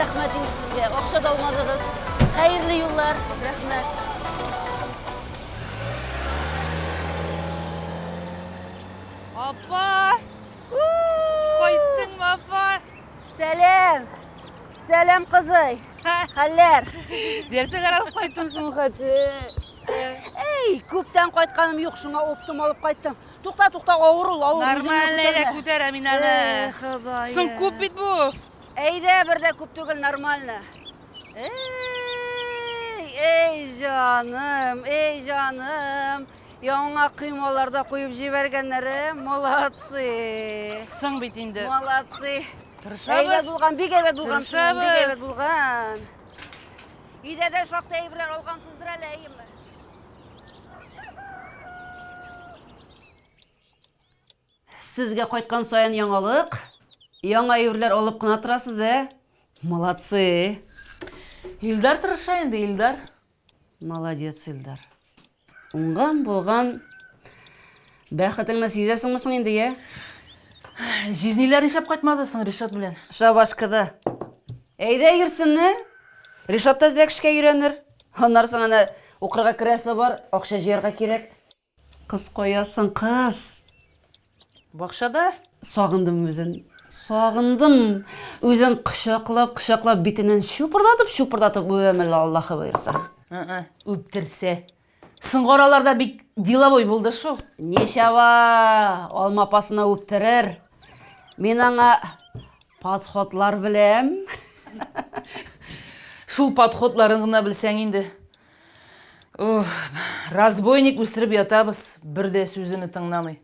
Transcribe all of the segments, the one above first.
Рәхмәт инде сезгә. Акча да алмадыгыз. Хәерле юллар. Рәхмәт. Апа! Кайттыңмы, апа? Сәлам! Сәлам, кызый! Хәлләр? Нәрсәләр алып кайттың шул хәтле? Эй, күптән кайтканым юк, шуңа оптом алып кайттым. Тукта, тукта, авыр ул, авыр. Нормально әле күтәрәм мин аны. Ходаем. Соң күп бит бу. Әйдә, бер дә күп түгел, нормально. Эй, эй, җаным, эй, җаным. Яңа коймалар да куеп җибәргәннәр, э? Молодцы. Соң бит инде. Молодцы. Тырышабыз. Әйбәт булган, бик әйбәт булган. Тырышабыз. Бик әйбәт булган. Өйдә дә шактый әйберләр алгансыздыр әле, әйеме? Сезгә кайткан саен яңалык, яңа әйберләр алып кына торасыз, ә? Молодцы. Илдар тырыша инде, Илдар. Молодец, Илдар. Уңган, булган. Бәхетеңне сизәсеңме соң инде, я? Җизниләр нишләп кайтмады соң Ришат белән? Шабашкада. Әйдә йөрсеннәр. Ришат та әзрәк эшкә өйрәнер. Аннары соң әнә укырга керәсе бар, акча җыярга кирәк. Кыз кая соң, кыз? Бакчада. Сагындым үзен. Сагындым. Үзен кочаклап, кочаклап, битеннән чупырдатып, чупырдатып үбәм әле, Аллаһы боерса. Үптерсә. Соңгы араларда бик деловой булды шул. Ничава, алма апасына үптерер. Мин аңа подходлар беләм. Шул подходларын гына белсәң инде. Уф, разбойник үстереп ятабыз, бер дә сүземне тыңламый.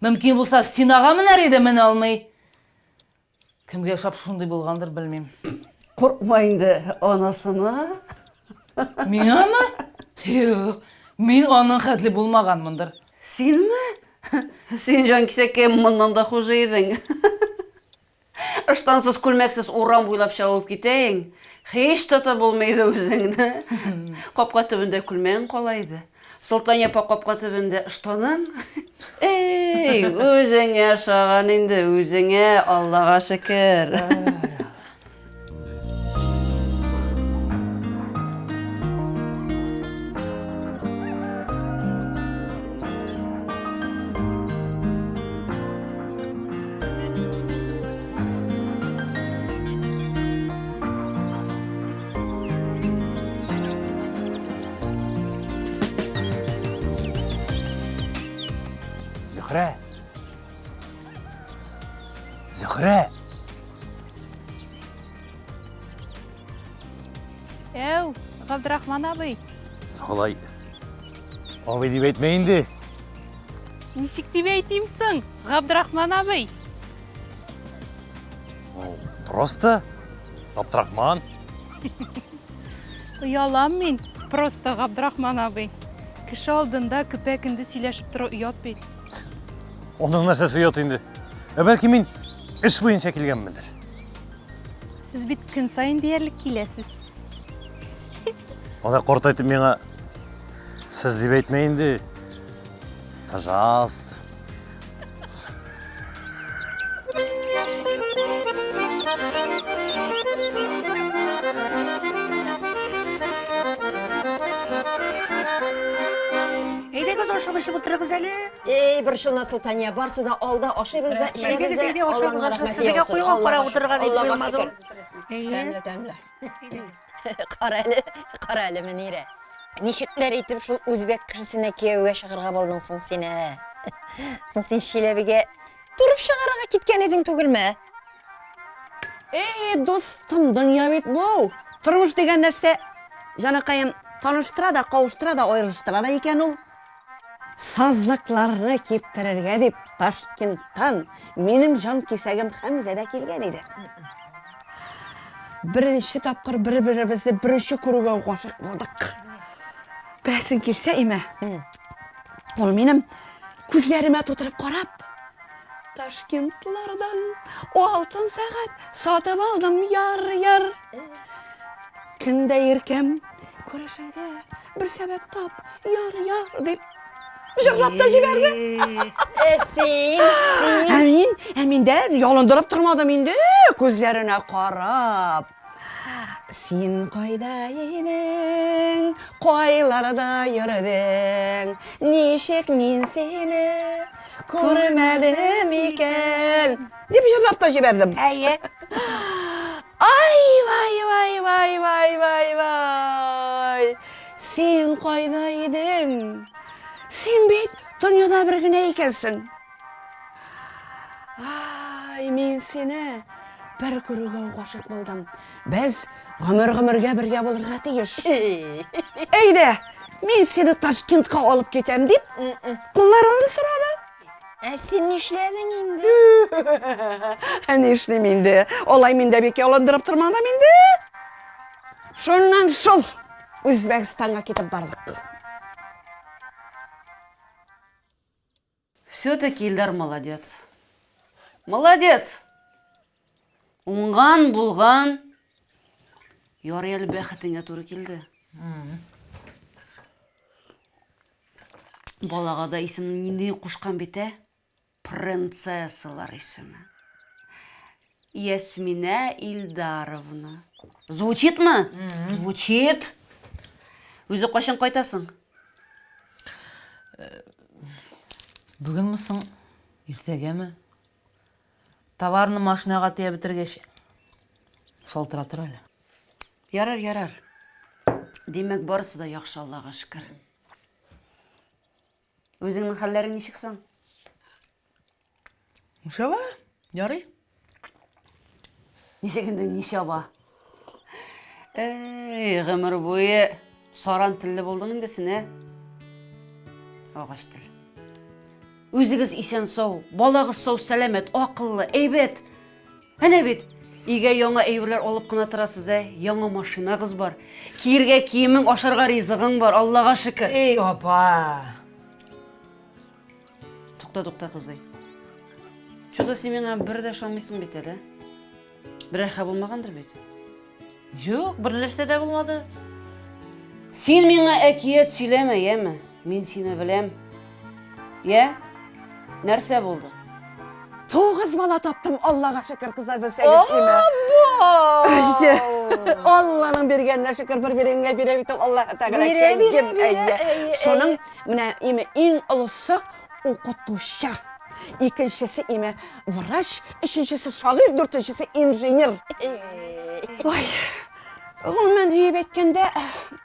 Мөмкин булса, стенага менәр иде, менә алмый. Кемгә ошап шундый булгандыр, белмим. Куркма инде анасына. Миңамы? Юк, мин аның хәтле булмаганмындыр. Синме? Син, җанкисәккәем, моннан да хуже идең. Ыштансыз, күлмәксез урам буйлап чабып китәең. Һич тотып булмый иде үзеңне. Капка төбендә күлмәгең кала иде. Солтания апа капка төбендә ыштаның. Эй, үзеңә ошаган инде, үзеңә, Аллага шөкер. Зөһрә! Зөһрә! Әү, Габдрахман абый. Алай. Абый дип әйтмә инде. Ничек дип әйтим соң, Габдрахман абый? Просто Габдрахман. Оялам мин, просто Габдрахман абый. Кеше алдында көпә-көндез сөйләшеп тору оят бит. Оның нәрсәсе оят инде? Ә бәлки мин эш буенча килгәнмендер. Сез бит көн саен диярлек киләсез. Алай картайтып миңа сез дип әйтмә инде. Пожалуйста. Әйдәгез ашап эчеп утырыгыз әле. Эй, борчылма, Солтания, барсы да алда, ашыйбыз да, эчәбез Әйдәгез, дә. әйдә, ашагыз, Алланың ашагыз. рәхмәте Сезгә яусын, куйган Аллага карап шөкер, утырырга дип Аллага куймады ул. шөкер. Әйе. Тәмле, тәмле. Кара әле, кара әле, Мөнирә. Ничекләр итеп шул үзбәк кешесенә кияүгә чыгарга булдың соң син, ә? Соң син Чиләбегә торып чыгарырга киткән идең түгелме? Эй, дустым, дөнья бит бу. Тормыш дигән нәрсә, җаныкаем, таныштыра да, кавыштыра да, аерылыштыра да икән ул. Сазлыкларны киптерергә дип Ташкенттан минем җан кисәгем Хәмзә дә килгән иде. Беренче тапкыр бер-беребезне беренче күрүгә үк гашыйк булдык. Бәсең килсә, имә. Ул минем күзләремә тутырып карап, Ташкентлардан алтын сәгать сатып алдым, яр, яр. Көн дә иркәм, күрешергә бер сәбәп тап, яр, яр, дип җырлап та җибәрде. Э, син, син. Ә мин, ә мин дә ялындырып тормадым инде, күзләренә карап. Син кайда идең, кайларда йөрдең, ничек мин сине күрмәдем икән? Дип җырлап та җибәрдем. Әйе. Ай, вай, вай, вай, вай, вай, вай. Син кайда идең? Син бит дөньяда бер генә икәнсең. Ай, мин сине бер күрүгә үк гашыйк булдым. Без гомер-гомергә бергә булырга тиеш. Әйдә, мин сине Ташкентка алып китәм дип, кулларымны сорады. Ә син нишләдең инде? Ә нишлим инде? Алай мин дә бик ялындырып тормадым инде. Шуннан шул Үзбәкстанга китеп бардык. Все-таки Илдар молодец. Молодец! Уңган, булган. Ярый әле бәхетеңә туры килде. Балага да исем нинди кушкан бит, ә? Принцессалар исеме. Ясминә Илдаровна. Звучитмы? Звучит. Үзе кайчан кайтасың? Э, бүгенме соң, иртәгәме? Товарны машинага төяп бетергәч, шалтыратыр әле. Ярар, ярар. Димәк, барысы да яхшы, Аллага шөкер. Үзеңнең хәлләрең ничек соң? Ничава, ярый. Ничек инде ничава? Эй, гомер буе саран телле булдың инде син, ә? Агач тел. Үзегез исән-сау, балагыз сау-сәламәт, акыллы, әйбәт. Әнә бит, өйгә яңа әйберләр алып кына торасыз, ә? Яңа машинагыз бар. Киергә киемең, ашарга ризыгың бар, Аллага шөкер. Эй, апа! Тукта, тукта, кызый. Что-то син миңа бер дә ошамыйсың бит әле. Берәр хәл булмагандыр бит? Юк, бер нәрсә дә булмады. Син миңа әкият сөйләмә, яме? Мин сине беләм. Я? Нәрсә булды? Тугыз бала таптым, Аллага шөкер, кызлар белсәгез име. Алланың биргәненә шөкер, бер биргәнгә бирә бит ул Аллаһы Тәгалә. Бирә, бирә, бирә, Шуның менә име иң олысы укытучы. Икенчесе име врач, өченчесе шагыйрь, дүртенчесе инженер. Ой, гомумән җыеп әйткәндә,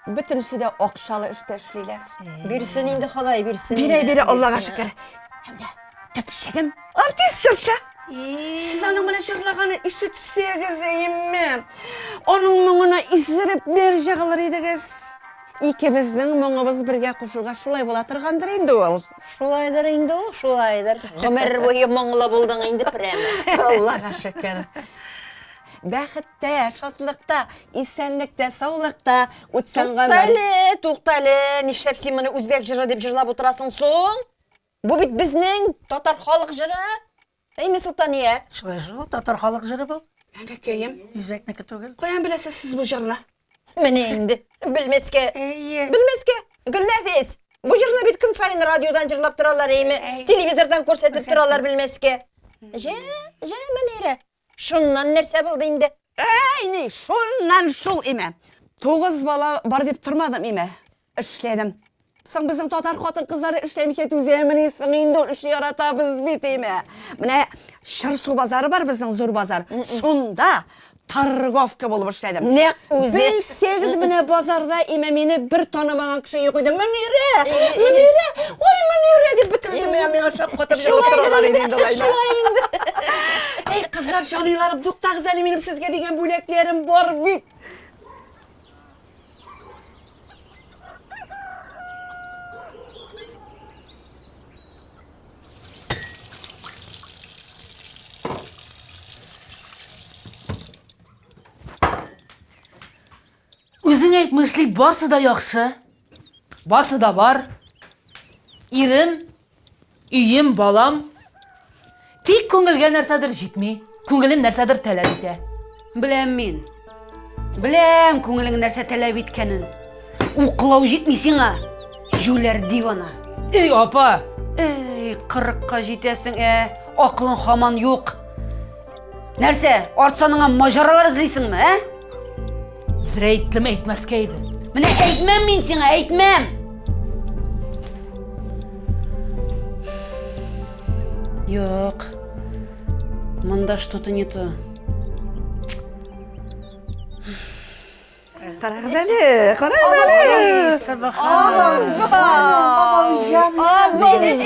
бөтенесе дә акчалы эштә эшлиләр. Бирсен инде Ходай, бирсен. Бирә, бирә, Аллага шөкер. Ә менә төпчегем артист җырчы. Сез аның менә җырлаганын ишетсәгез, әйеме? Аның моңына изереп бер җыгылыр идегез. Икебезнең моңыбыз бергә кушылгач шулай була торгандыр инде ул. Шулайдыр инде ул, шулайдыр. Гомер буе моңлы булдың инде прәме. Аллага шөкер. Бәхеттә, шатлыкта, исәнлектә, саулыкта үтсен гомер. Туктале, туктале, нишләп син моны үзбәк җыры дип җырлап утырасың соң? Бу бит безнең татар халык җыры. Әйме, Солтания? Шулай шул, татар халык җыры бу. Әнекәем. Үзбәкнеке түгел. Каян беләсез сез бу җырны? Менә инде, белмәскә. Әйе. Белмәскә. Гөлнәфис, бу җырны бит көн саен радиодан җырлап торалар, әйме? Телевизордан күрсәтеп торалар, белмәскә. Җә, җә, Мөнирә. Шуннан нәрсә булды инде? Әй, ни, шуннан шул име. Тугыз бала бар дип тормадым име. Эшләдем. Соң безнең татар хатын-кызлары эшләмичә түзәмени соң инде ул эшне яратабыз бит име. Менә Чырсу базары бар безнең зур базар. Шунда торговка булып эшләдем. Нәкъ үзе. Белсәгез, менә базарда име мине бер танымаган кеше юк иде. Мөнирә, Мөнирә, ой, Мөнирә дип бөтенесе миңа миңа шаккатып җырлап торалар иде инде алай. Шулай инде. Эй, кызлар, җаныйларым, туктагыз әле, минем сезгә дигән бүләкләрем бар бит. Үзең әйтмешли, барсы да яхшы. Барсы да бар. Ирем, өем, балам. Тик күңелгә нәрсәдер җитми. Күңелем нәрсәдер таләп итә. Беләм мин. Беләм күңелең нәрсә таләп иткәнен. Уклау җитми сиңа. Җүләр дивана. Эй, апа! Эй, кырыкка җитәсең, ә? Акылың хаман юк. Нәрсә, арт саныңа маҗаралар эзлисеңме, ә? Зрә әйттем, әйтмәскә иде. Менә әйтмәм мин сиңа, әйтмәм! Юк. Монда что-то не то. Карагыз әле, карагыз әле.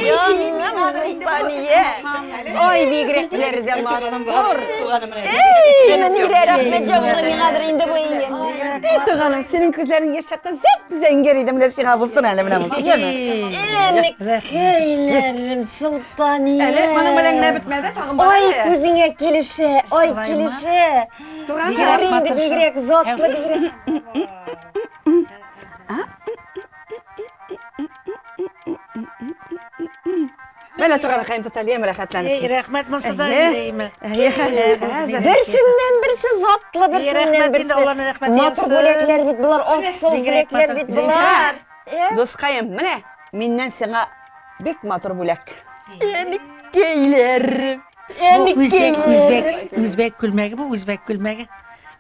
Җаным Солтания. Ай, бигрәкләр дә матур. Эй, Мөнирә, рәхмәт җавабы миңадыр инде бу ием. Эй, туганым, синең күзләрең яшь чакта зәп-зәңгәр иде, менә сиңа булсын әле, менә булсын, яме. Энекәйләрем, Солтания. Әле моның белән генә бетмәде, тагын бар Ай, әле. күзеңә килешә, ай, килешә. Туганым. Бигрәк инде, бигрәк затлы, бигрәк. Менә туганыкаем Таталия рәхәтләнеп. Эй, рәхмәт монсы да Әйе. әйеме. Әйе, хәзер. Берсеннән берсе затлы, Эй, берсеннән рәхмәт инде, берсе. Алланың рәхмәте Матур яусын. бүләкләр бит болар, асыл Бигрәк бүләкләр матур. бит болар. Дускаем, менә миннән сиңа бик матур бүләк. Әнекәйләрем. Үзбәк, үзбәк, Әнекәйләрем. үзбәк күлмәге бу, үзбәк күлмәге.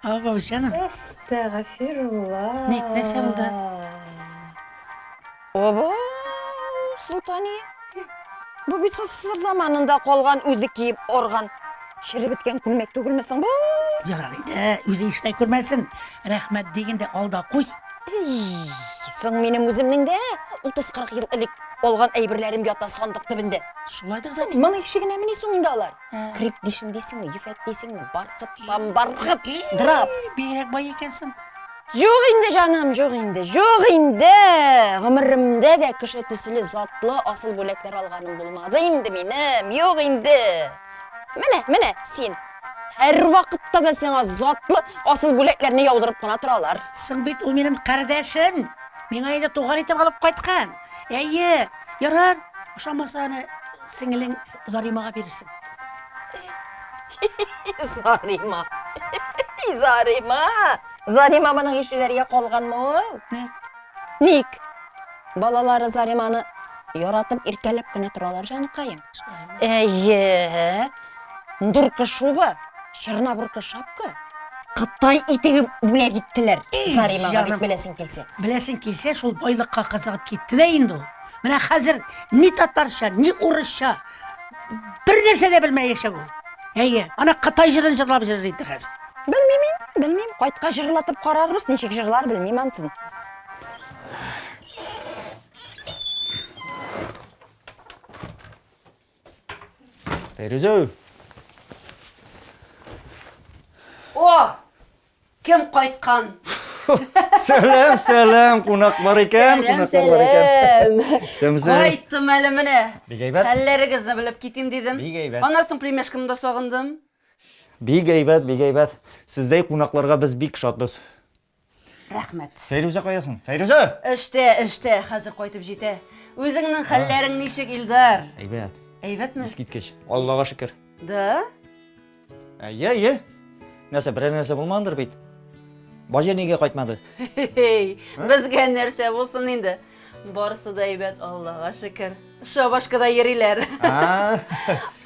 Абау җаным. Әстәгъфирулла. Ник, нәрсә булды? Абау, Солтания. Бу бит СССР заманында калган үзе киеп орган. Череп беткән күлмәк түгелме соң бу? Ярар иде, үзе эштә күрмәсен. Рәхмәт дигәндә алда куй. Эй, соң минем үземнең дә 30-40 ел элек алган әйберләрем ята сандык төбендә. Шулайдыр да. Соң моның ише генәмени соң инде алар? Креп дишен дисеңме, ефәк дисеңме, бархыт, памбархыт, драп. Бигрәк бай икәнсең. Юк инде, җаным, юк инде, юк инде. Гомеремдә дә кеше төсле затлы асыл бүләкләр алганым булмады инде минем, юк инде. Менә, менә син. Һәр вакытта да сиңа затлы асыл бүләкләрне яудырып кына торалар. Соң бит ул минем кардәшем. Миңа инде туган итеп алып кайткан. Әйе, ярар, ошамаса аны сеңелең Заримага бирерсең. Зарима. Зарима. Зарима моның ишеләргә калганмы ул? Ни? Ник? Балалары Зариманы яратып, иркәләп кенә торалар, җаныкаем. Әйе. Дурка шуба, чернобурка шапка. Кытай итеге бүләк иттеләр. Заримага бит җаным. беләсең килсә. Беләсең килсә, шул байлыкка кызыгып китте дә инде ул. Менә хәзер ни татарча, ни урысча бер нәрсә дә белмәячәк ул. Әйе, ана Кытай җырын җырлап йөрер инде хәзер. Белмим мин, белмим. Кайтка җырлатып карарбыз, ничек җырлар, белмим ансын. Фәйрүзә! О! Кем кайткан? Сәлам, сәлам, кунак бар икән, кунаклар бар икән. Сәмсез. Кайттым әле менә. Бик әйбәт. Хәлләрегезне белеп китим дидем. Бик әйбәт. Аннан соң племяшкамны да сагындым. Бик әйбәт, бик әйбәт. Сездәй кунакларга без бик шатбыз. Рәхмәт. Фәйрүзә каясың? Фәйрүзә! Эштә, эштә, хәзер кайтып җитә. Үзеңнең хәлләрең ничек, Илдар? Әйбәт. Әйбәтме? Искиткеч. Аллага шөкер. Да? Әйе, әйе. Нәрсә, берәр нәрсә булмагандыр бит? Баҗа нигә кайтмады? Хей, безгә нәрсә булсын инде? Барысы да әйбәт, Аллага шөкер. Шабашкада йөриләр.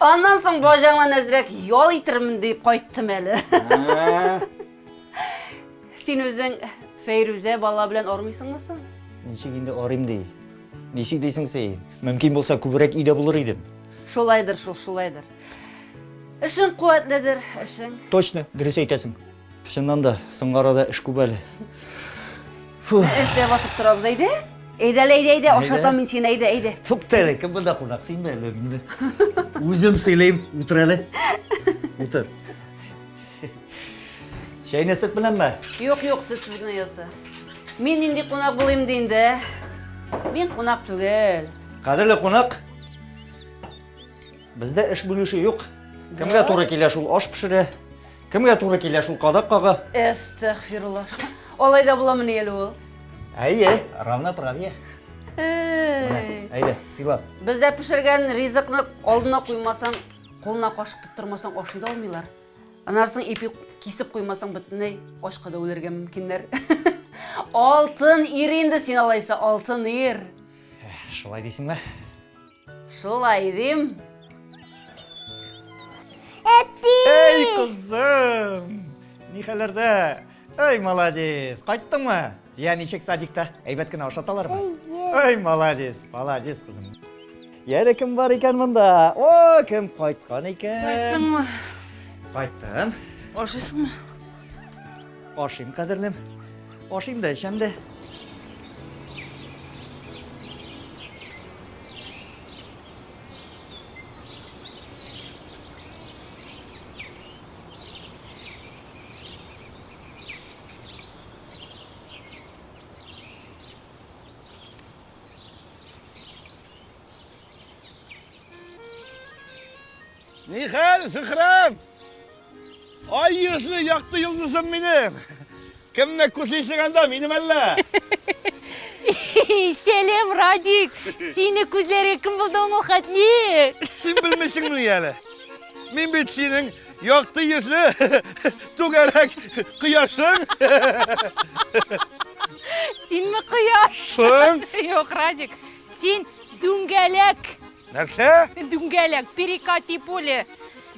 Аннан соң баҗаңнан әзрәк ял итермен дип кайттым әле. Син үзең Фәйрүзә бала белән армыйсыңмы соң? Ничек инде арыйм ди? Ничек дисең син? Мөмкин булса күбрәк өйдә булыр идем. Шулайдыр шул, шулайдыр. Эшең куәтледер, эшең. Точно, дөрес әйтәсең. Чыннан да, соңгы арада эш күп әле. Фу. Эштә басып торабыз, әйдә. Әйдә, әйдә, әйдә, ашатам мин сине, әйдә, әйдә. Тукта әле, кем монда кунак, синме әллә минме? Үзем сыйлыйм, утыр әле. Утыр. Чәйне сөт беләнме? Юк, юк, сөтсез генә яса. Мин нинди кунак булыйм ди инде? Мин кунак түгел. Кадерле кунак, бездә эш бүлүче юк. Кемгә туры килә шул аш пешерә, кемгә туры килә шул кадак кага. Әстәгъфирулла. Алай да буламыни әле ул? Әйе, равноправие. Әй. Әйдә, сыйла. Бездә пешергән ризыкны алдына куймасаң, кулына кашык тоттырмасаң ашый да алмыйлар. Аннан соң ипи кисеп куймасаң бөтенләй ачка да үләргә мөмкиннәр. Алтын ир инде син алайса, алтын ир. Шулай дисеңме? Шулай дим. Әти! Эй, кызым! Ни хәлләрдә? Эй, молодец! Кайттыңмы? Я ничек садикта? Әйбәт кенә ашаталармы? Әйе. Эй, молодец, молодец, кызым. Әле кем бар икән монда? О, кем кайткан икән? Кайттыңмы? Кайттым. Ашыйсыңмы? Ашыйм, кадерлем. Ашыйм да, эчәм дә. Нихәл, Зөһрәм? Ай йөзле якты йолдызым минем. Кемне күзлисең анда, минем әллә? Сәлам, Радик! Сине күзләргә кем булды ул хәтле? Син белмисеңмени әле? Мин бит синең якты йөзле түгәрәк кояшың. Синме кояш? Соң? Юк, Радик, син дүңгәләк. Нәрсә? Дүңгәләк, перекати поле.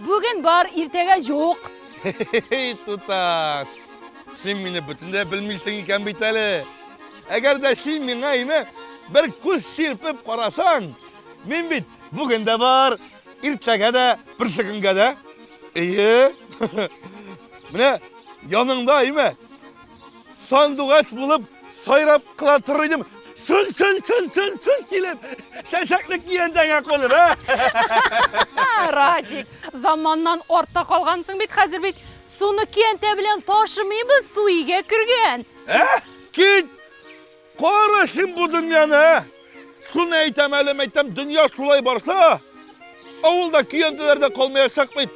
Бүген бар, иртәгә юк. Хей, туташ. Син мине бөтенләй белмисең икән бит әле. Әгәр дә син миңа име бер күз сирпеп карасаң, мин бит бүген дә бар, иртәгә дә, берсекөнгә дә. Әйе. Менә яныңда име сандугач булып сайрап кына торыр идем. Чөл, чөл, чөл, чөл, чөл килеп, чәчәкле киянтәңә кунып, ә? Радик, заманнан артта калгансың бит, хәзер бит суны киянтә белән ташымыйбыз, су өйгә кергән. Ә? Кит! Кара син бу дөньяны, ә? Шуны әйтәм әле, әйтәм, дөнья шулай барса, авылда көянтәләр дә калмаячак бит.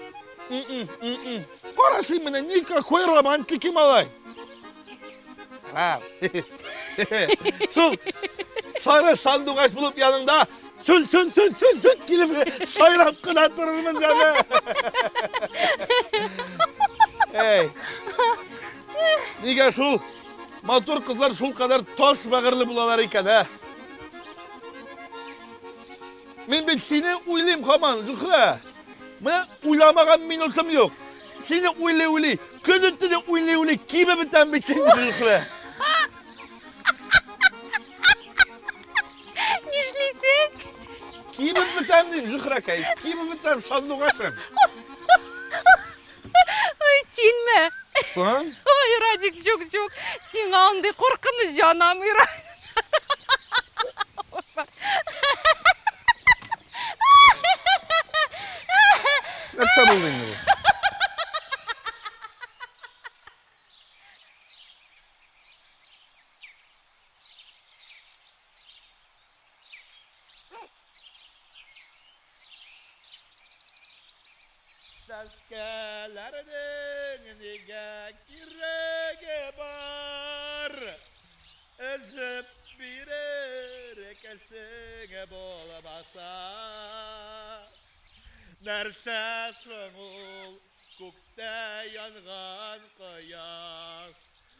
Кара син менә, никакой романтики, малай. Шул сары сандугач булып яныңда сүл сүл сүл сүл сүл килеп сайрап кына торырмын җаны. Эй. Нигә шул матур кызлар шул кадәр таш бәгырьле булалар икән, ә? Мин бит сине уйлыйм һаман, Зөһрә. Менә уйламаган минутым юк. Сине уйлый-уйлый, көне төне уйлый-уйлый кибеп бетәм бит инде, Зөһрә. Нишлисең? Кибеп бетәм дим, Зөһрәкәй. Кибеп бетәм, сандугачым. Ой, синме? Соң? Ой, Радик, юк, юк. Сиңа андый куркыныч җанамый, Радик. Нәрсә булды инде бу? Сәскәләрнең нигә кирәге бар? Өзеп бирер кешең булмаса. Нәрсә соң ул күктә янган кояш?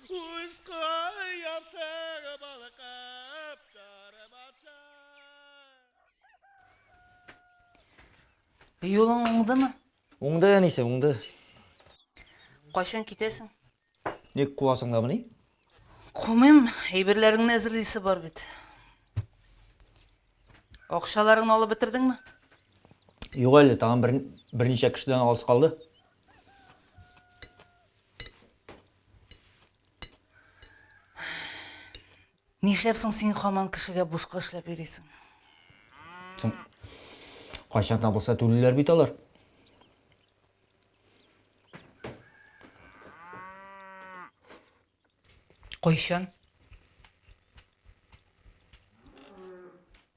Үз кояшың балкып тормаса. Юлың уңдымы? Уңды, әнисе, уңды. Кайчан китәсең? Ник куасың да мени? Кумыйм, әйберләреңне әзерлисе бар бит. Акчаларыңны алып бетердеңме? Юк әле, тагын бер, берничә кешедән аласы калды. Нишләп соң син һаман кешегә бушка эшләп йөрисең? Соң кайчан да булса түлиләр бит алар. Кайчан?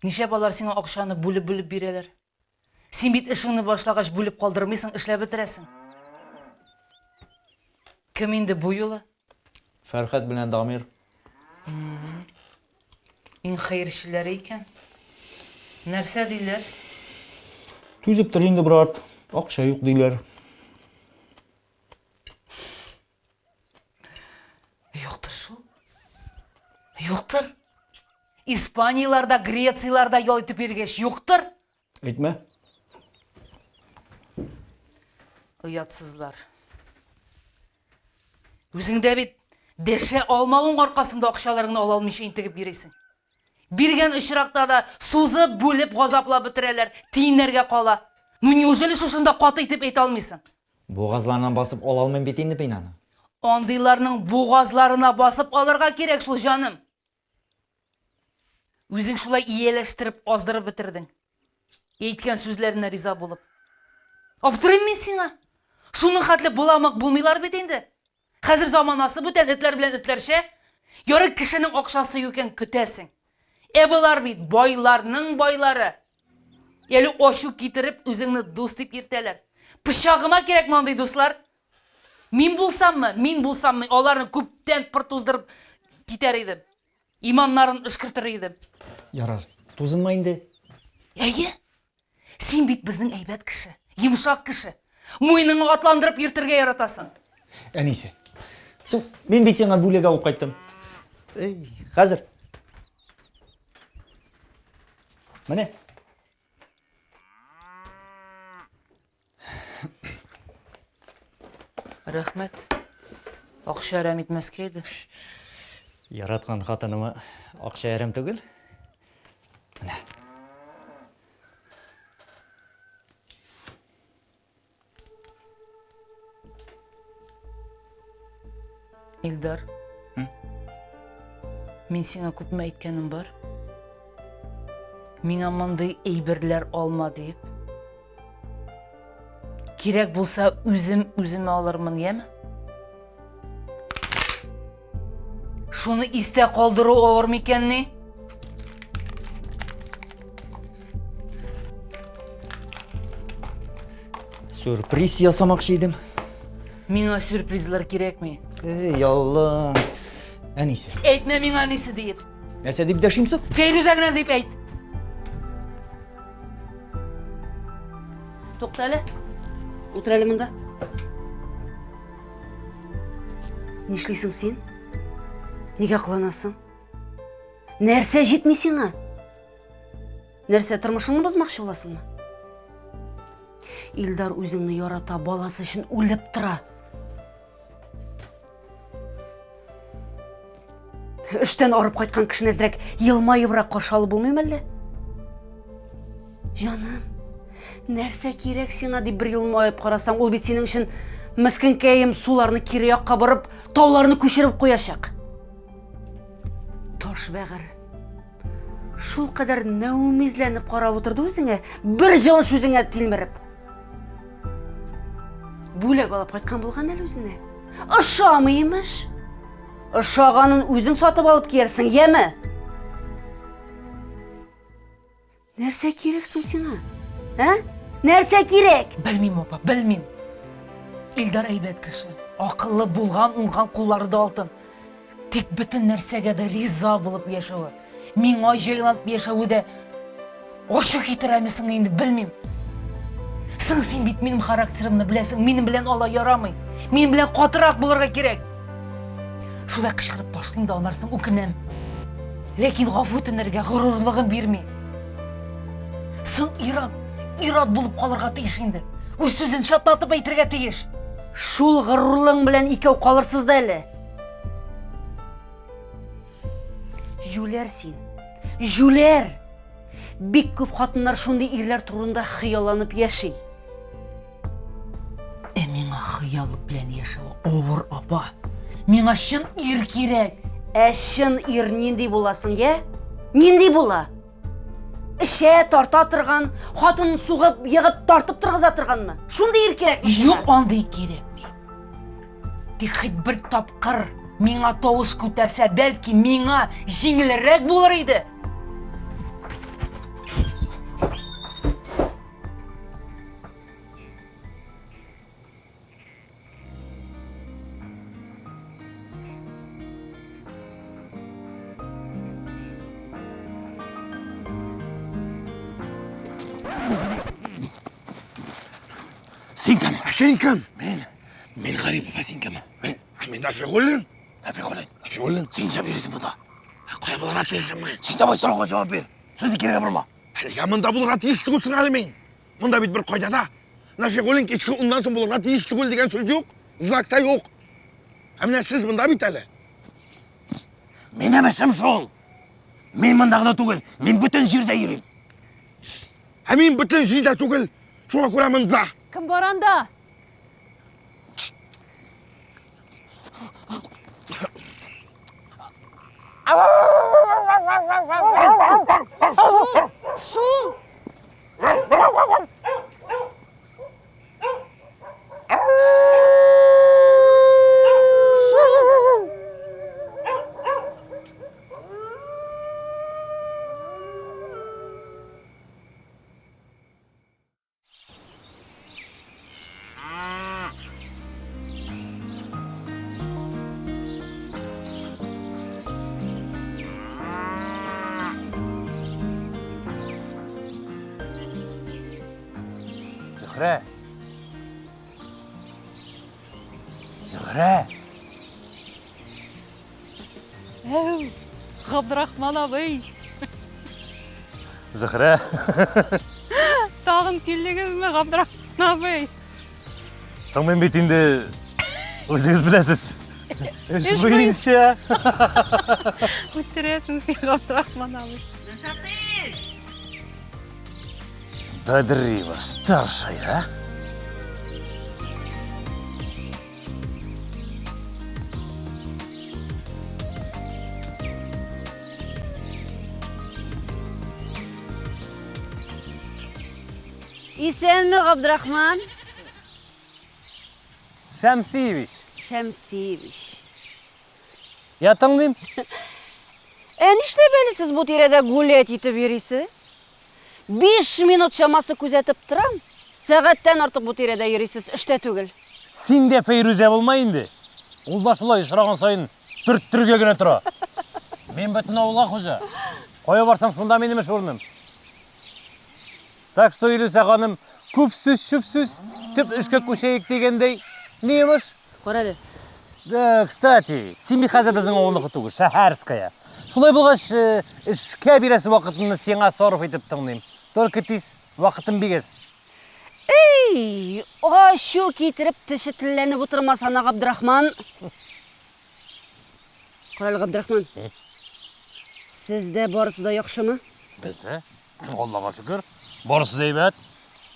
Нишләп алар сиңа акчаны бүлеп-бүлеп бирәләр? Син бит эшеңне башлагач бүлеп калдырмыйсың, эшләп бетерәсең. Кем инде бу юлы? Фәрхәт белән Дамир. Иң хәерчеләре икән. Нәрсә диләр? Түзеп тор инде, брат. Акча юк диләр. Юктыр шул. Юктыр. Испанияләрдә, Грецияләрдә ял итеп йөргәч, юктыр. Әйтмә. Оятсызлар. Үзеңдә бит. Дәшә алмавың аркасында акчаларыңны ала алмыйча интегеп йөрисең. Биргән очракта да сузып, бүлеп, газаплап бетерәләр, тиеннәргә кала. Ну неужели шушында каты итеп әйтә алмыйсың? Бугазларына басып ала алмыйм бит инде мин аны. Андыйларның бугазларына басып алырга кирәк шул, җаным. Үзең шулай ияләштереп, аздырып бетердең. Әйткән сүзләренә риза булып. Аптырыйм мин сиңа. Шуның хәтле боламык булмыйлар бит инде. Хәзер заманасы бүтән, этләр белән этләрчә. Ярый кешенең акчасы юк икән, көтәсең. Ә болар бит байларның байлары. Әле ачу китереп, үзеңне дус дип йөртәләр. Пычагыма кирәкме андый дуслар? Мин булсаммы, мин булсаммы, аларны күптән пыр туздырып китәр идем. Иманнарын өшкертер идем. Ярар, тузынма инде. Әйе. Син бит безнең әйбәт кеше, йомшак кеше. Муеныңа атландырып йөртергә яратасың. Әнисе. Соң, мин бит сиңа бүләк алып кайттым. Эй, хәзер. Менә. Рәхмәт. Акча әрәм итмәскә иде. Яраткан хатыныма акча әрәм түгел. Менә. Илдар. Мин сиңа күпме әйткәнем бар? Миңа мондый әйберләр алма дип. Кирәк булса, үзем үземә алырмын, яме? Шуны истә калдыру авыр микәнни? Сюрприз ясамакчы идем. Миңа сюрпризлар кирәкми. Эй, Алла. Әнисе. Әйтмә миңа әнисе диеп. Нәрсә дип дәшим соң? Фәйрүзә генә дип әйт. Тукта әле. Утыр әле монда. Нишлисең син? Нигә кыланасың? Нәрсә җитми сиңа? Нәрсә, тормышыңны бозмакчы буласыңмы? Илдар үзеңне ярата, баласы өчен үлеп тора. Эштән арып кайткан кешене әзрәк елмаебрак каршы алып булмыймы әллә? Җаным, нәрсә кирәк сиңа дип бер елмаеп карасаң, ул бит синең өчен мескенкәем суларны кире якка борып, тауларны күчереп куячак. Таш бәгырь. Шул кадәр нәүмизләнеп карап утырды үзеңә, бер җылы сүзеңә тилмереп. Бүләк алып кайткан булган әле үзенә. Ошамый имеш. Ошаганын үзең сатып алып киярсең, яме? Нәрсә кирәк соң сиңа? Ә? Нәрсә кирәк? Белмим, апа, белмим. Илдар әйбәт кеше. Акыллы булган, уңган куллары да алтын. Тик бөтен нәрсәгә дә риза булып яшәве, миңа җайланып яшәве дә ачу китерәме соң инде, белмим. Соң син бит минем характерымны беләсең, минем белән алай ярамый. Минем белән катырак булырга кирәк. Шулай кычкырып ташлыйм да аннан соң үкенәм. Ләкин гафу үтенергә горурлыгым бирми. Соң ир-ат, ир-ат булып калырга тиеш инде. Үз сүзен чатнатып әйтергә тиеш. Шул горурлыгың белән икәү калырсыз да әле. Җүләр син. Җүләр! Бик күп хатыннар шундый ирләр турында хыялланып яши. Ә миңа хыял белән яшәү авыр, апа. Миңа чын ир кирәк. Ә чын ир нинди була соң, я? Нинди була? Эчә, тарта торган, хатынын сугып, егып, тартып торгыза торганмы? Шундый ир кирәкме сиңа? Юк, андый кирәкми. Тик хит бер тапкыр миңа тавыш күтәрсә, бәлки миңа җиңелрәк булыр иде. Син кем? Син кем? Мин. Мин Гарипов, ә син кем? Мин, мин Нафигуллин. Нафигуллин. Нафигуллин. Син нишләп йөрисең монда? Кая булырга тиешсең мин? Син давай сорауга җавап бир. Сүзне кирегә борма. Нигә монда булырга тиеш түгел соң әле мин? Монда бит бер кайда да Нафигуллин кичке уннан соң булырга тиеш түгел дигән сүз юк. Знак та юк. Ә менә сез монда бит әле. Минем эшем шул. Мин монда гына түгел, мин бөтен җирдә йөрим. Ә мин бөтен җирдә түгел, шуңа күрә монда. Кем бар анда? Шул! Шул! Зөһрә. Зөһрә. Әү, Габдрахман абый. Зөһрә. Тагын килдегезме, Габдрахман абый? Соң мин бит инде үзегез беләсез. Эш буенча. Үтерәсең син, Габдрахман абый. Бәдриева старшая, а? Исәнме, Габдрахман? Шәмсиевич. Шәмсиевич. Я тыңлыйм. Ә нишләп әле сез бу тирәдә гулять итеп йөрисез? Биш минут чамасы күзәтеп торам, сәгатьтән артык бу тирәдә йөрисез, эштә түгел. Син дә Фәйрүзә булма инде. Ул да шулай очраган саен төрттерергә генә тора. Мин бөтен авылга хуҗа. Кая барсам, шунда минем эш урыным. Так что, Илүсә ханым, күп сүз, чүп сүз, төп эшкә күчәек дигәндәй, ни йомыш? Кара әле. Да, кстати, син бит хәзер безнең авылныкы түгел, шәһәрская. Шулай булгач, э, эшкә бирәсе вакытымны сиңа сарыф итеп тыңлыйм. Только тиз, вакытым бик әз. Эй, ачу китереп теше телләнеп утырмасана, Габдрахман. Кара әле, Габдрахман. Сездә барысы да яхшымы? Бездә? Аллага шөкер, барысы да әйбәт.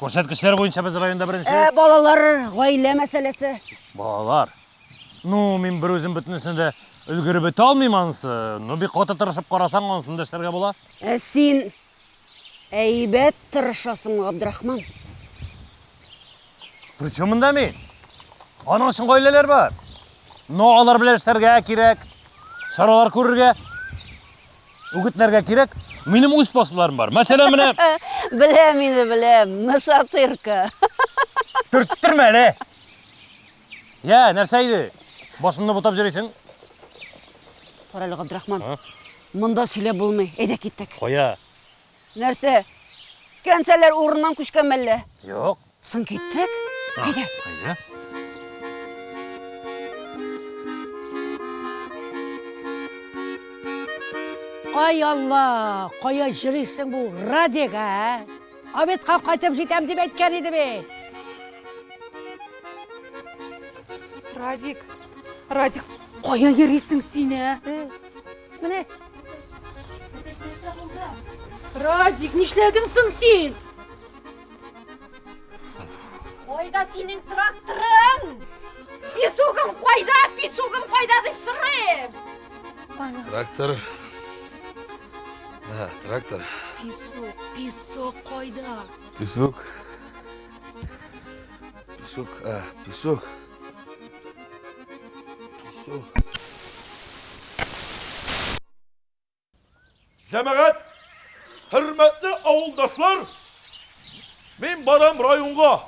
Күрсәткечләр буенча без районда беренче. Ә балалар, гаилә мәсьәләсе? Балалар. Ну, мин бер үзем бөтенесен дә өлгереп бетә алмыйм анысы. Ну, бик каты тырышып карасаң, анысын да эшләргә була. Ә син әйбәт тырышасыңмы, Габдрахман? Причем монда мин? Аның өчен гаиләләр бар. Но алар белән эшләргә кирәк, чаралар күрергә. Үгетләргә кирәк. Минем үз способларым бар. Мәсәлән, менә Беләм инде, беләм. Нашатырка. Төрттермә әле. Я, нәрсә иде? Башымны бутап йөрисең. Кара әле, Габдрахман. Монда сөйләп булмый. Әйдә киттек. Кая? Нәрсә? Кәнсәләр урыннан күчкән мәллә? Юк. Соң киттек. Әйдә. Әйдә. Ай Алла, кая җырыйсың бу Радик, ә? Обедка кайтып җитәм дип әйткән иде бит. Радик, Радик, кая йөрисең син, ә? Менә. Радик, нишләдең соң син? Кайда синең тракторың? Песогың кайда? Песогың кайда дип сорыйм. Трактор. А, трактор. Песок, песок кайда? Песок. Песок, а, песок. Песок. Җәмәгать, хөрмәтле авылдашлар, мин барам районга.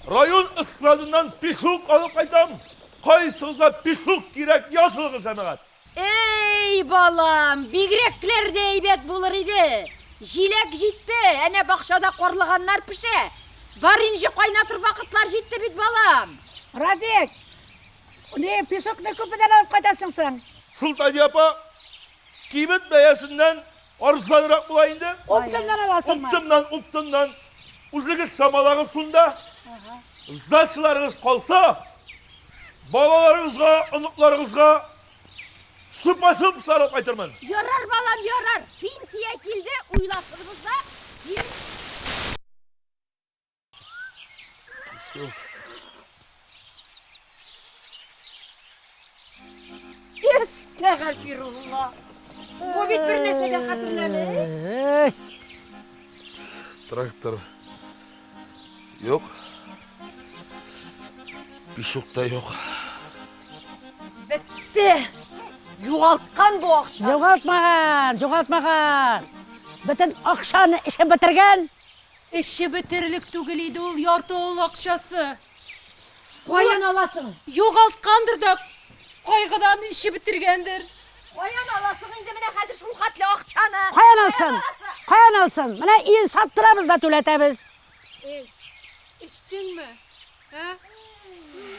Район складыннан песок алып кайтам. Кайсыгызга песок кирәк, язылыгыз, җәмәгать. Эй, балам, бигрәкләр дә әйбәт булыр иде. Җиләк җитте, әнә бакчада карлыганнар пешә. Баринҗы кайнатыр вакытлар җитте бит, балам. Радик, не, песокны күпмедән алып кайтасың соң? Солтания апа, кибет бәясеннән арзанрак була инде. Оптымнан аласыңмы? Оптымнан, оптымнан. Үзегез чамалагыз шунда. Сдачаларыгыз калса, балаларыгызга, оныкларыгызга Супа-суп сарып кайтырмын. Ярар, балам, ярар. Пенсия килде, уйлашырбыз да. Әстәгъфирулла. Бу бит бер нәрсә дә хәтерләми. Трактор юк. Песок та юк. Бетте. Югалткан бу акча. Югалтмаган, югалтмаган. Бөтен акчаны эчеп бетергән. Эчеп бетерерлек түгел иде ул ярты авыл акчасы. Каян аласың? Югалткандыр да кайгыдан эчеп бетергәндер. Каян аласың инде менә хәзер шул хәтле акчаны? Каян алсын? Каян алсын? Менә өен саттырабыз да түләтәбез. Эй, эчтеңме? Ә?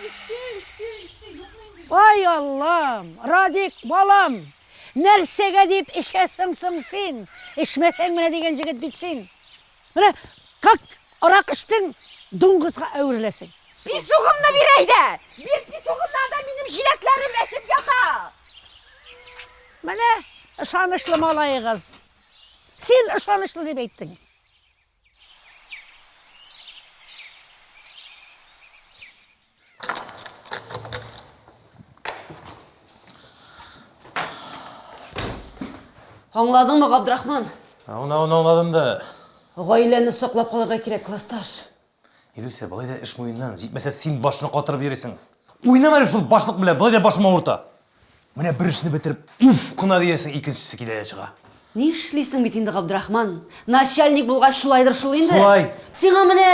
Эчте, эчте, эчте. Юкмы инде? Ай Аллам, Радик балам, нәрсәгә дип эчәсең соң син? Эчмәсәң менә дигән җегет бит син. Менә как арак эчтең, дуңгызга әвереләсең. Писугымны бир әйдә! Бир писугымны, анда минем җиләкләрем әчеп ята! Менә ышанычлы малаегыз. Син ышанычлы дип әйттең. Аңладыңмы, Габдрахман? Аны аңладым да. Гаиләне саклап калырга кирәк, классташ. Илүсә, болай да эш муеннан, җитмәсә син башны катырып йөрисең. Уйнама әле шул башлык белән, болай да башым авырта. Менә бер эшне бетереп, уф кына диясең, икенчесе килә дә чыга. Нишлисең бит инде, Габдрахман? Начальник булгач шулайдыр шул инде. Шулай. Сиңа менә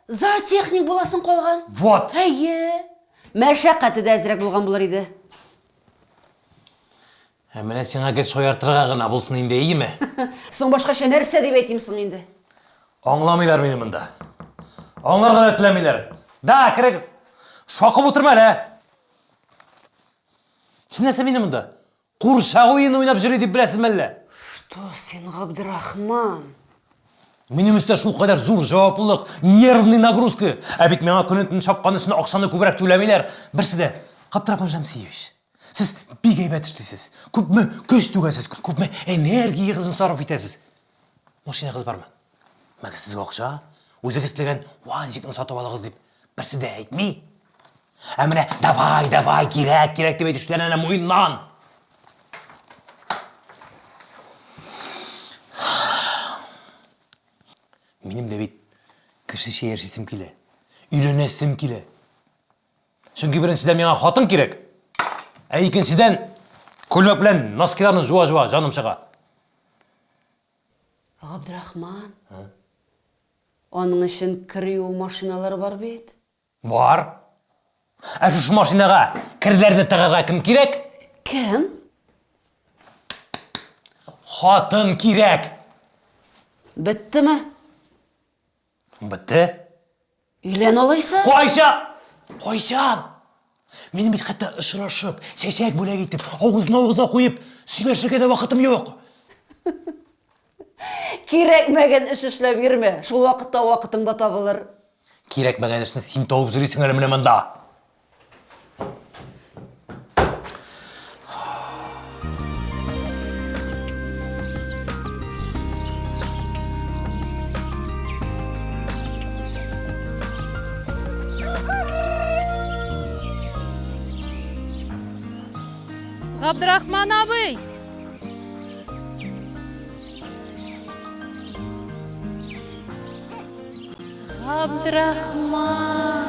зоотехник буласың калган. Вот. Әйе. Мәшәкате дә әзрәк булган булыр иде. Ә менә сиңа гел шаяртырга гына булсын инде, әйеме? Соң башкача нәрсә дип әйтим соң инде? Аңламыйлар мине монда. Аңларга да теләмиләр. Да, керегез. Шакып утырма әле. Син нәрсә мине монда? Курчак уены уйнап йөри дип беләсезме әллә? Что син, Габдрахман? Минем өстә шулкадәр зур җаваплылык, нервный нагрузка. Ә бит миңа көнен-төнен чапкан өчен акчаны күбрәк түләмиләр. Берсе дә, Габдрахман Шәмсиевич, сез бик әйбәт эшлисез. Күпме көч түгәсез, күпме энергиягезне сарыф итәсез. Машинагыз бармы? Мәгез сезгә акча, үзегез теләгән УАЗикны сатып алыгыз дип берсе дә әйтми. Ә менә давай, давай, кирәк, кирәк дип әйтүчеләр әнә муеннан. Минем дә бит кешечә яшисем килә. Өйләнәсем килә. Чөнки беренчедән миңа хатын кирәк. Ә икенчедән күлмәк белән носкиларны жуа-жуа җаным чыга. Габдрахман. Аның өчен кер юу машиналары бар бит. Бар. Ә шушы машинага керләрне тыгарга кем кирәк? Кем? Хатын кирәк. Беттеме? Бетте. Өйлән алайса? Кайчан? Кайчан? Минем бит хәтта очрашып, чәчәк бүләк итеп, авызына авызга куеп, сөйләшергә дә вакытым юк. Кирәкмәгән эш эшләп йөрмә. Шул вакытта вакытың да табылыр. Кирәкмәгән эшне син табып йөрисең әле менә монда. Габдрахман абый! Габдрахман,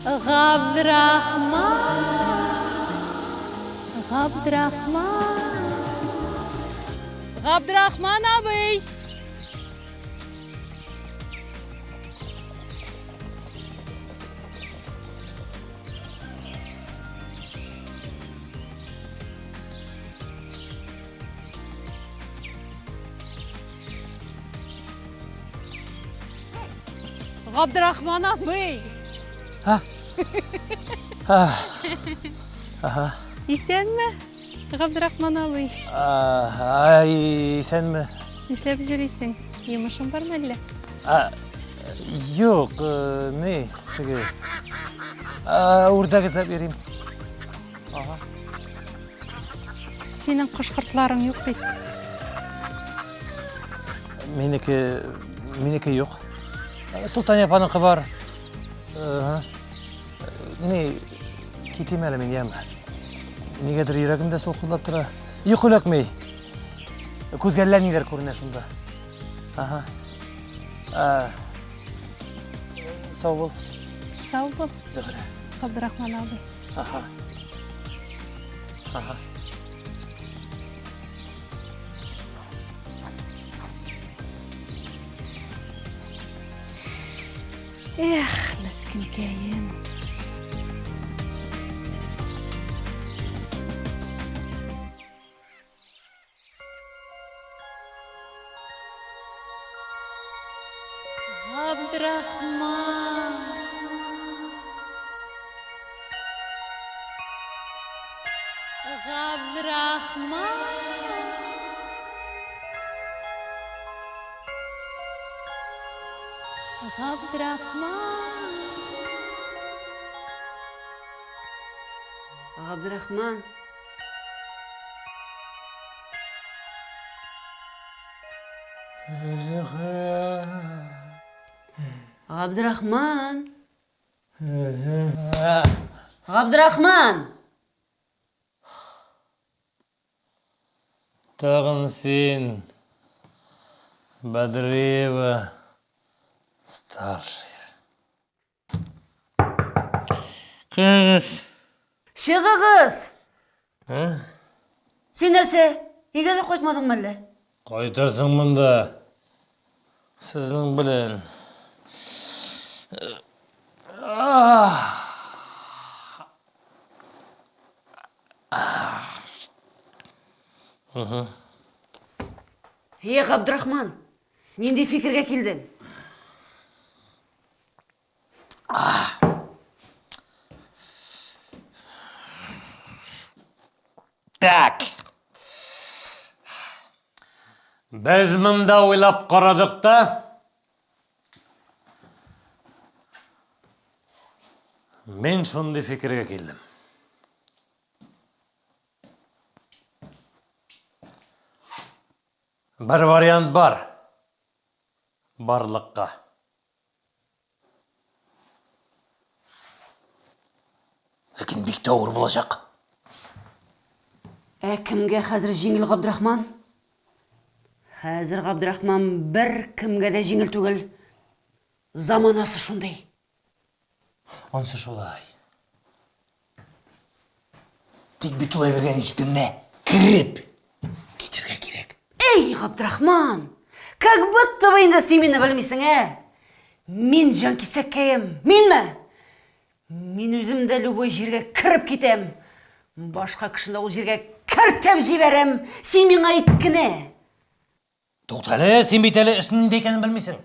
Габдрахман, Габдрахман. Габдрахман абый! Габдрахман абый! Исәнме, Габдрахман абый? Ай, исәнме. Нишләп йөрисең? Йомышың бармы әллә? Юк, ни, теге. Үрдәк эзләп йөрим. Синең кош-кортларың юк бит. Минеке, минеке юк. Солтания апаныкы бар. Ага. Ни, китим әле мин, яме. Нигәдер йөрәгем дә сулкылдап тора. Йокы эләкми. Күзгә әллә ниләр күренә шунда. Ага. Ә, сау бул. Сау бул. Зөһрә. Габдрахман абый. Ага. Ага. Эх, мескенкәем. Габдрахман. Габдрахман. Габдрахман. Габдрахман. Габдрахман. Габдрахман. Тагын син, Бәдриева старшая. Кыз. Чыгыгыз! Ә? Син нәрсә, өйгә дә кайтмадыңмы әллә? Кайтырсың монда. Сезнең белән. Е, Габдрахман, нинди фикергә килдең? Так. Без монда уйлап карадык та, мин шундый фикергә килдем. Бер вариант бар. Барлыкка. Ләкин бик тә авыр булачак. Ә кемгә хәзер җиңел, Габдрахман? Хәзер, Габдрахман, бер кемгә дә җиңел түгел. Заманасы шундый. Ансы шулай. Тик бит ул әйбергә ничек менә кереп китәргә кирәк. Эй, Габдрахман! Как будто бы инде син мине белмисең, ә? Мин җанкисәккәем, минме? Мин үзем дә любой җиргә кереп китәм. Башка кешене ул җиргә кертеп җибәрәм. Син миңа әйт кенә. Туктале, син бит әле эшнең нидә икәнен белмисең.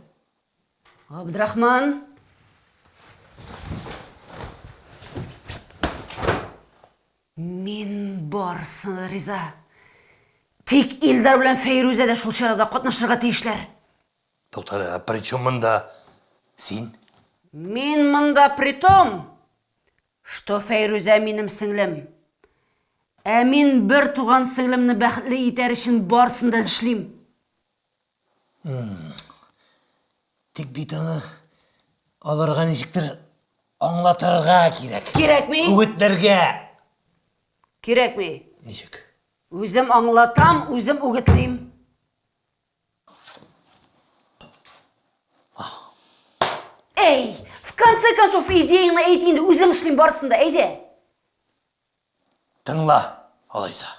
Габдрахман. Мин барысына да риза. Тик Илдар белән Фәйрүзә дә шул чарада катнашырга тиешләр. Туктале, а при чем монда син? Мин монда притом, Что Фәйрүзә минем сеңлем. Ә мин бер туган сеңлемне бәхетле итәр өчен барысын да эшлим. Тик бит аны аларга ничектер аңлатырга кирәк. Кирәкми. Үгетләргә. Кирәкми. Ничек? Үзем аңлатам, үзем үгетлим. Эй, в конце концов, идеяңны әйт инде, үзем эшлим барысын да, әйдә. Тыңла, алайса.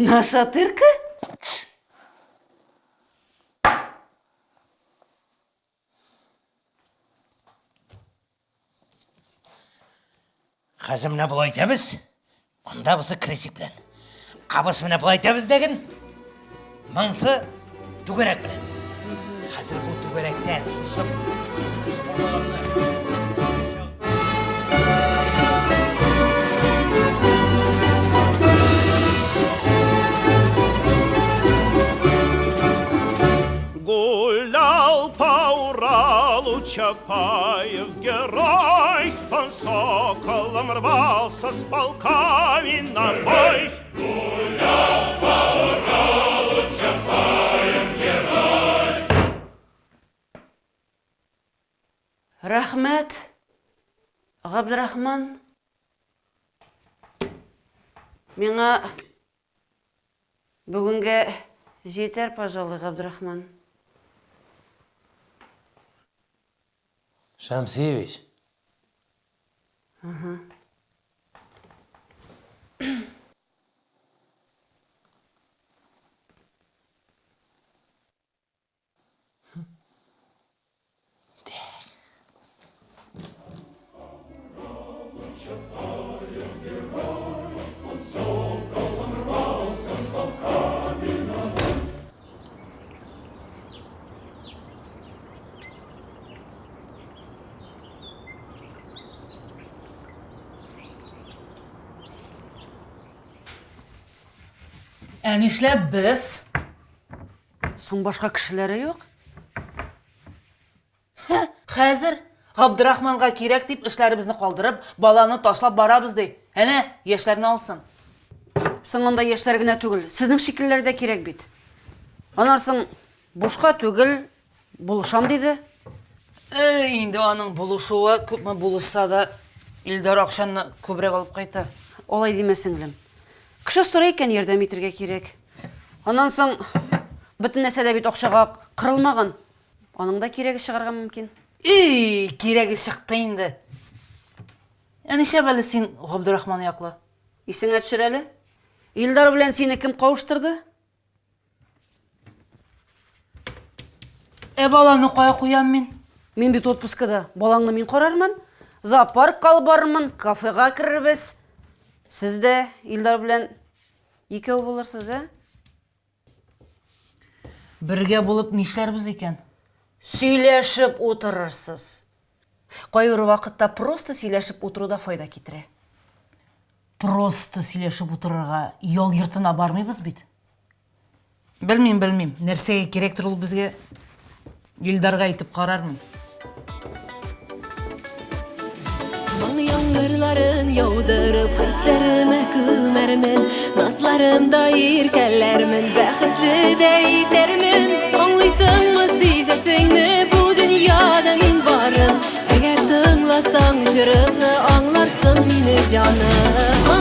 Наша тырка? Хәзер менә болай итәбез. Анда бусы крестик белән. Ә бусы менә болай итәбез дәген. Монсы түгәрәк белән. Хәзер бу түгәрәктән шушы шушы бармагымны Гулял по Уралу Чапаев герой, Он соколом рвался с полками на бой. Гулял по Уралу Чапаев герой. Рәхмәт, Габдрахман. Миңа бүгенгә җитәр, пожалуй, Габдрахман. Шәмсиевич. Ага. Ә нишләп без? Соң башка кешеләре юк. Хәзер Габдрахманга кирәк дип эшләребезне калдырып, баланы ташлап барабыз ди. Әнә, яшьләрне алсын. Соң анда яшьләр генә түгел, сезнең шикеллеләр дә кирәк бит. Аннан соң бушка түгел, булышам диде. Э, инде аның булышуы күпме булышса да, Илдар акчаны күбрәк алып кайта. Алай димә, сеңлем. Кеше сорый икән, ярдәм итәргә кирәк. Аннан соң бөтен нәрсә дә бит акчага кырылмаган. Аның да кирәге чыгарга мөмкин. И, кирәге чыкты инде. Ә нишләп әле син Габдрахман яклы? Исеңә төшер әле. Илдар белән сине кем кавыштырды? Ә баланы кая куям мин? Мин бит отпускада. Балаңны мин карармын. Зоопаркка алып барырмын, кафега керербез. Сез дә Илдар белән икәү булырсыз, ә? Бергә булып нишләрбез икән? Сөйләшеп утырырсыз. Кайбер вакытта просто сөйләшеп утыру да файда китерә. Просто сөйләшеп утырырга ял йортына бармыйбыз бит. Белмим, белмим, нәрсәгә кирәктер ул безгә. Илдарга әйтеп карармын. Моң яңгырларын яудырып, хисләремә күмәрмен, назларымда иркәләрмен, бәхетле дә итәрмен. Аңлыйсыңмы, сизәсеңме, бу дөньяда мин барын? Әгәр тыңласаң җырымны, аңларсың мине, җаным.